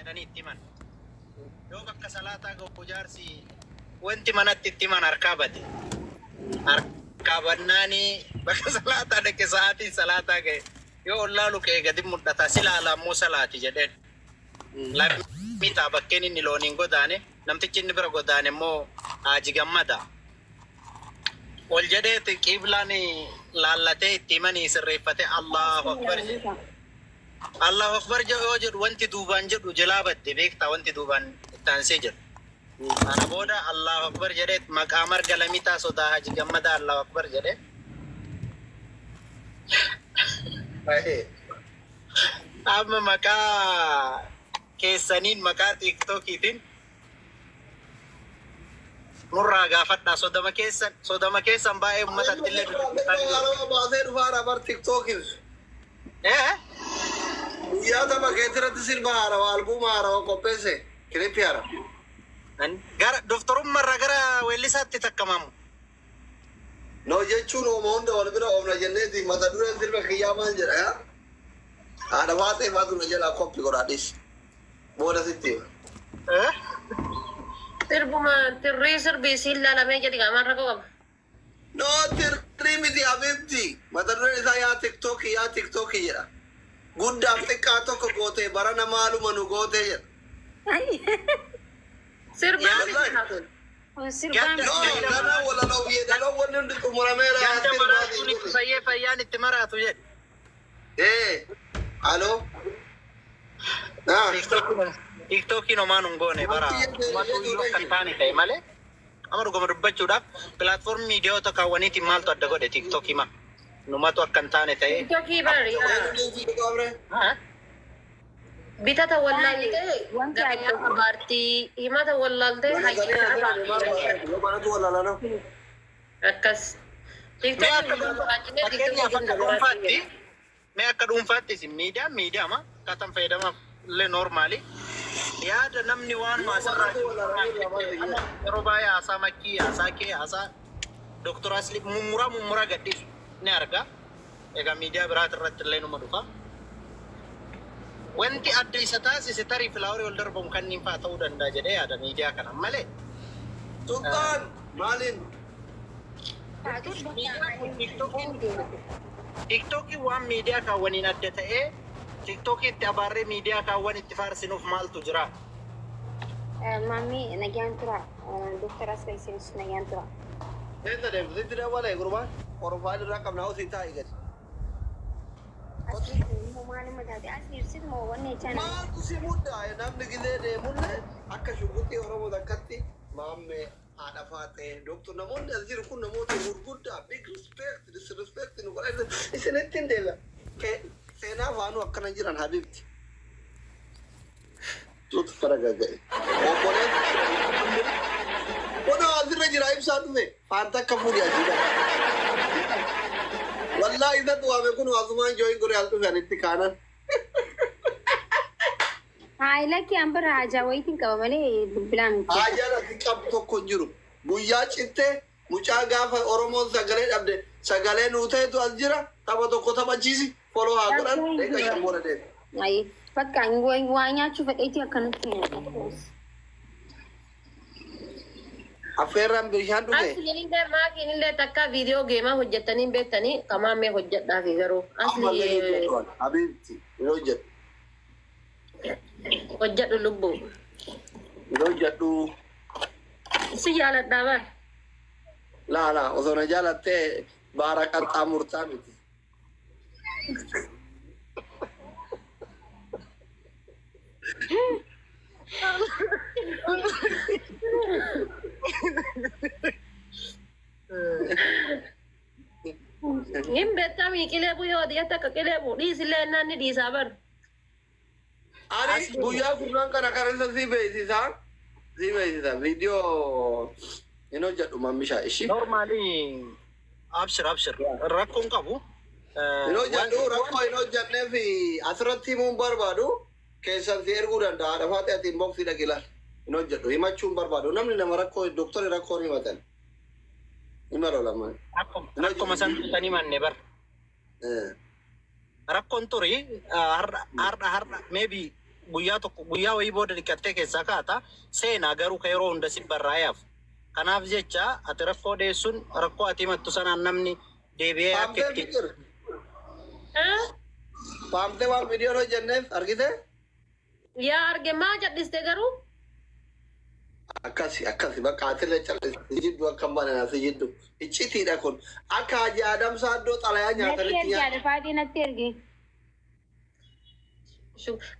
jedhanii itti himan. Yoo bakka salaataa gahu jaarsi wanti manatti itti himan harkaa bade. Harkaa bannaanii bakka salaataa dhaqe sa'aatiin salaataa gahe. Yoo ol laalu ka'e gadi mul'ata si laala ammoo salaati jedheen. Lammitaa bakkeen inni looniin godaane namtichi inni bira godaane immoo Haaji Gammada. Ol jedheeti qiiblaan laallatee itti himanii sirreeffate Allahu Akbar jedhe. Allahu Akbar yoo jedhu wanti duubaan jedhu jalaa badde beektaa wanti duubaan itti aansee jedhu. Kana booda Allahu Akbar jedhee maqaa marga lamitaa sodaa Haaji Gammada Allahu Akbar jedhee. Amma maqaa keessaniin maqaa tiiktookiitiin nurraa gaafadhaa sodama keessan baay'ee uummatatti illee Haarawaa baasee dhufaara bar tiktookiif. Guyyaa tapha keetirratti sirba haarawaa albuuma haarawaa qopheesse kilippii haarawaa. Gara doftorummaarraa gara weellisaatti takkamamu. No jechuun ooma hunda wal bira oomna jenneeti mata dureen sirba kiyyaa maal jedha yaa? Haadha baatee faatu na jalaa koppi godhaa dhiisi. Booda sitti hima. Sirbuma tirrii sirbii siin laalamee jedhi qaamaan rakkoo qaba. No tirrii miti habibti. Mata dureen isaa yaa tiktookii yaa tiktookii jedha. Guddaaf xiqqaa tokko gootee barana maaluma nu gootee jedha. Sirbaa Sirbaan No gana walaloo yeedaloo wanni hundi xumurameera yaa Ganda sirbaa maraatuun itti fayyee fayyaan itti maraatu jedhe. Eh, alo. Ah. Tiiktookiin homaan hin goone bara uummatni akka hin taane ta'e malee amma dhuguma dubbachuudhaaf pilaatfoormii miidiyoota kaawwaniitiin maaltu adda godhe tiiktookii ma numatu akka hin taane ta'e. Tiktokii bari bitata wallaaltee Wanti gabayaa abaartii himata wallaaltee hayyaa akkas. Mee akka fakkeenyaaf akka dhuunfaatti mee akka dhuunfaatti isin miidiyaan miidiyaama akkaataan fayyadamaaf illee noormaali. Yaada namni waan maasarraa yeroo baay'ee haasaa makkii haasaa kee haasaa Dooktor Asli mummuraa mummuraa gadhiisu ni arga. Egaa miidiyaa biraati irratti illee numa dhufa. Wanti adda isa taasise tarii filaaworii ol darbamu kanneen fa'aa ta'uu danda'a jedhee yaada miidiyaa kana malee. Sultaan maaliin? Tiiktookiin waan miidiyaa kaawwaniin adda ta'ee tiiktookii itti abaarree miidiyaa kaawwan itti faarsinuuf maaltu jira? Maamii nagaan tura. Dooktar Asla isinis nagaan tura. Eessa deemtu? Sitti dabalee gurbaan? Orofaal irraa qabna hosii taa'i gadi. Asli immoo maaluma taate asli ibsit moo wanni jechaa nama. Maaltu si muddaa namni gizee deemullee akka shugguxii Oromoo takkatti maammee haadha faatee dooktor namoonni as jiru kun namoota gurguddaa big respect disrespect nu godhan isinitti hin deebi'a. Seenaa faanuu akkana jiran habibti. Tuutu faragaga'e. Obboleessi Kun asirra jira ibsaan dhufe faanta akka fuudhi asii. Wallaahi isatti waame kun asumaan jooyin godhe as dhufe anitti kaanan. Haa lakki an bara haajaa wayitiin qaba malee bilbilaan miti. Haajaan ati qabdu tokko hin jiru. Guyyaa cittee mucaa gaafa Oromoon sagalee dhabde sagalee nuu ta'etu as jira tapha tokko taphachiisi foloo haa godhan deeqa shan booda deema. Ayi bakka waa nyaachuu fedheeti akkanatti nyaata. Affeerraan bishaan dhufe. Asliin maakiin illee takka viidiyoo geemaa hojjettanii hin beektanii qamaamee hojjedhaafi garuu Ammallee asli hojjedhu Habiibti hin hojjedhu. hojjedhu lubbuu. Hin hojjedhu. Si jaaladhaa bar. Laa laa osoo na jaalattee baara qaxxaamurtaa miti. Hin beektamii qilee bu'ee odiyatti akka qilee bu'u dhiisillee innaan ni dhiisaa bar. Ani guyyaa kurnaan kana kan isa si beeksisaa. Si beeksisa viidiyoo hin hojjedhu mammishaa ishii. Noormaali abshir abshir rakkoon qabu. Hin hojjedhu rakkoo hin hojjedneef asirratti himuun barbaadu keessan si erguu danda'a. Dhafaatee ati inboxii dhaqi ilaali. Hin hojjedhu himachuu hin barbaadu. Namni nama rakkoo doktori rakkoon himatan. Hima lolaman. Akkuma san kan himanne bar. Rakkoon turi har'a har'a har'a maybe Guyyaa tokko guyyaa wayii booda dhiqattee keessaa kaata. Seenaa garuu ka yeroo hunda si barraayaaf. Kanaaf jecha ati rakkoo dhiyeessuun rakkoo ati himattu sanaan namni deebi'ee akka Paamtee itti. fikir. Paamtee waan viidiyoon hojjenneef argite? Yaa arge maa jal'iste garuu? Akkasi akkasi bakka atillee callisii jiddu akka hin baane asi jiddu. Iccitiidha kun. Akka Haji Adamsaa iddoo xalayaa Natti nyaatanitti ergi nyaata. haadha faaxee natti ergi.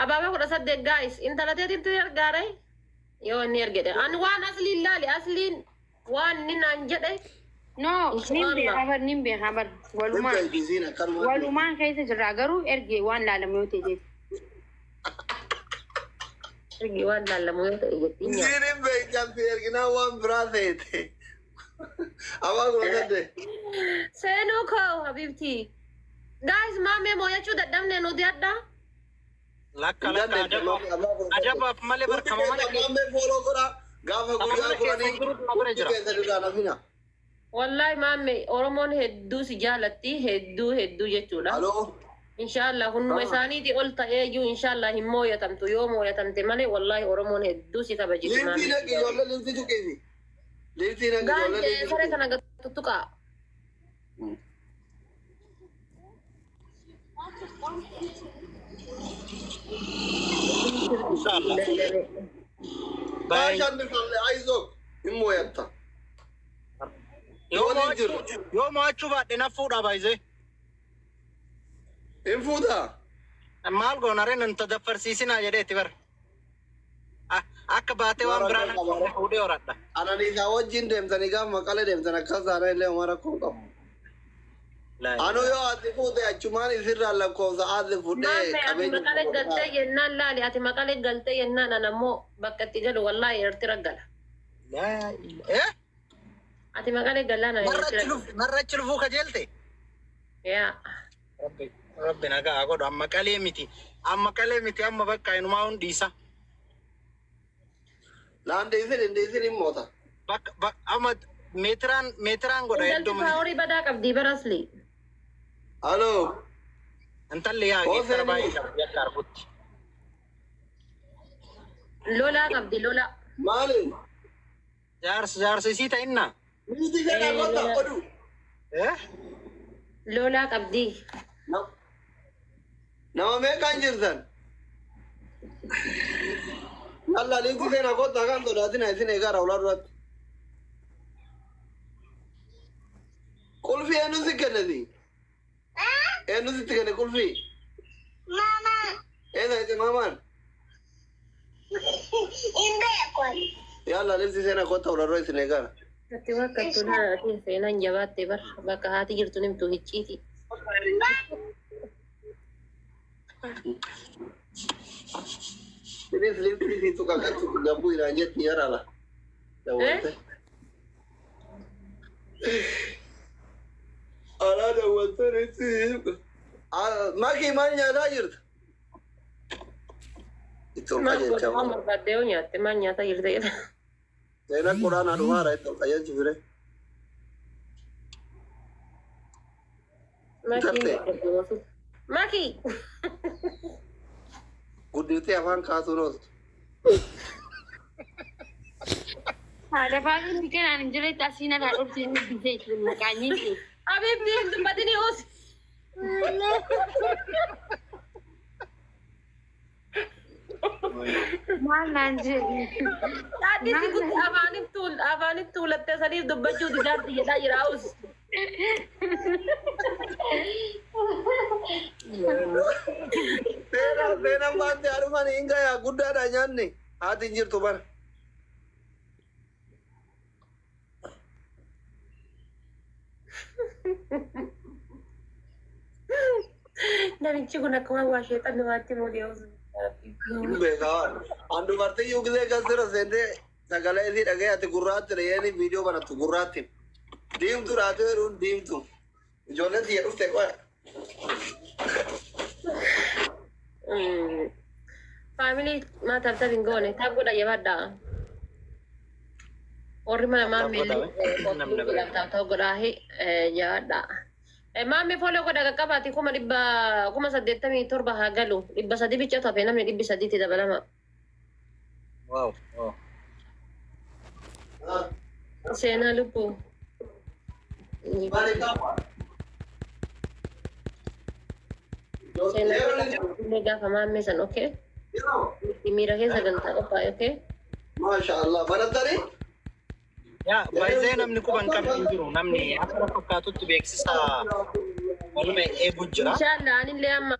Abaabaa 18 guys intala teetitti ergaare yoo inni ergedhe. Ani waan asliin laali asliin waan inni naan jedhe. No, nin Inshallah. beekaa bar nin beekaa bar walumaan Dhibba akkanuma. walumaan keessa jirra garuu ergi waan laalamu yoo ta'e jechuudha. Ergi waan laallamu yoo ta'e jettiin nyaata. Isiin hin beekamti erginaa waan biraa ta'eete. Abaa 18. Seenuu koo habibti. Guys maamee mooyachuu dadhabne nuti adda. Lakka lakka adabaaf malee barkama mana Mammee follow godhaa. Gaafa guyyaa mana keessa 10 jirutu na bira jira. keessa irraa nafina. Wallahi maame Oromoon hedduu si jaalatti hedduu hedduu jechuudha. Aloo. Inshallah hunduma isaaniitii ol ta'ee iyyuu inshallah hin mooyatamtu yoo mooyatamte malee wallahi Oromoon hedduu si kabajiti Liiftii maame. naqi ijoollee liiftii tuqiisi. Liiftii naqi ijoollee Gaanjee liiftii saree tuqiisi. kana tuttuqaa. Inshallah. Baay'ee. Baashaan bifallee Ayizok hin mooyatta. Yoo Waliin jiru. Yoo mo'achuu baadhe na fuudha baay'isee. Hin fuutaa? Maal goona ree nan tadaffarsiisinaa jedheetti bara. Akka baatee waan biraa nan fuudhee horadha. Ananiisaa wajjin deemtanii gaafa maqalee deemtan akkas taanaan illee homaa rakkoo hin qabu. Anu yoo ati fuute achumaan isirraa lakkoofsa ati fuudhee Maame ati qabeenya maqalee galtee jennaan laali ati maqalee galtee jennaan an ammoo bakka itti galu wallahi Eertira gala. Eh? Ati maqalee gallaan an Eertira gala. Narra achi lufuu kajeelte? Yaa. Rabbi Rabbi nagaa godhu amma qalee miti. Amma qalee miti amma bakka inumaa hundi isa. Laan deesin hin deesin hin moota. Bakka amma meetiraan meetiraan godha Intalti hedduu. paaworii badaa qabdi barasli. Aloo. Intalli yaa Oo, geettara seenuu. baay'ee qabdi akka argutti. Lolaa qabdi lolaa. Maali? Jaarsi jaarsi isii ta'innaa? Miti kana kota oduu. Eh? Lolaa qabdi. Nama meeqaan jirtan? Yalla linkii seenaa kottaa kan sodaatina isin eegaara ulaa duratti. Qulfii eenyu si kenneti? Eenyu sitti kenne qulfii? Mama. Eessa itti maamaan? Hin beeku. Yalla linkii seenaa kottaa ulaa dura isin eegaara. Ati bakka tun seenaan jabaatte bar bakka haati jirtu nimtu hicciiti. Isinis linkii si tuqa kan tuqu gabbuu iraan jetti yaraala. Daawwatte. Alaa daawwatte itti. Makii maal nyaataa jirta? Itti ol Maal qajeelcha. godhaa barbaaddee yoo nyaatte maal nyaataa jirta jedha. Seenaa quraanaa dhumaara itti ol qajeelchi fire. Makii Makii. Guddiftii afaan kaasuun ooltu. Haadha faaxee ni kenaan hin jiretti asiin alaa dhufte inni bisee jechuudha maqaan inni. Habibti hin dubbatini us. Maal naan jedhu. Daadhii si gutti afaanitti tuul afaanitti tuulattee saniif dubbachuu didaatti jedhaa jira us. Seenaa seenaan baante haadhumaan hin gayaa guddaadha nyaanni haati hin jirtu bara. Namichi kun akkuma waa sheexanni waatti muudee us. Hin beekaa waan. An dubartii iyyuu gisee gasira seentee sagalee isii dhagee ati gurraatti re'een viidiyoo banattu gurraatti. Diimtuu raatee jedhuun diimtuu. Ijoolleen tiyya dhufte qoya. Family maa tap tap hin goone tap godha jabaadhaa. Warri mana maamilli tap tap godhaa jabaadhaa. Maammi follow godha qaqqabaati 187,000 haa galu. 300 bicha tafe namni 300tti dabalama. Wow. Seenaa lubbuu. Maali qaba? Seenaa illee gaafa maammee san, okay? Miira keessa galtaa qophaa'e, okay? Maasha Allah. Barattanii? Yaa baay'ee namni quban qabne hin jiru. Namni akka fakkaatutti beeksisa waluma eeguu jira. Inshallah anillee amma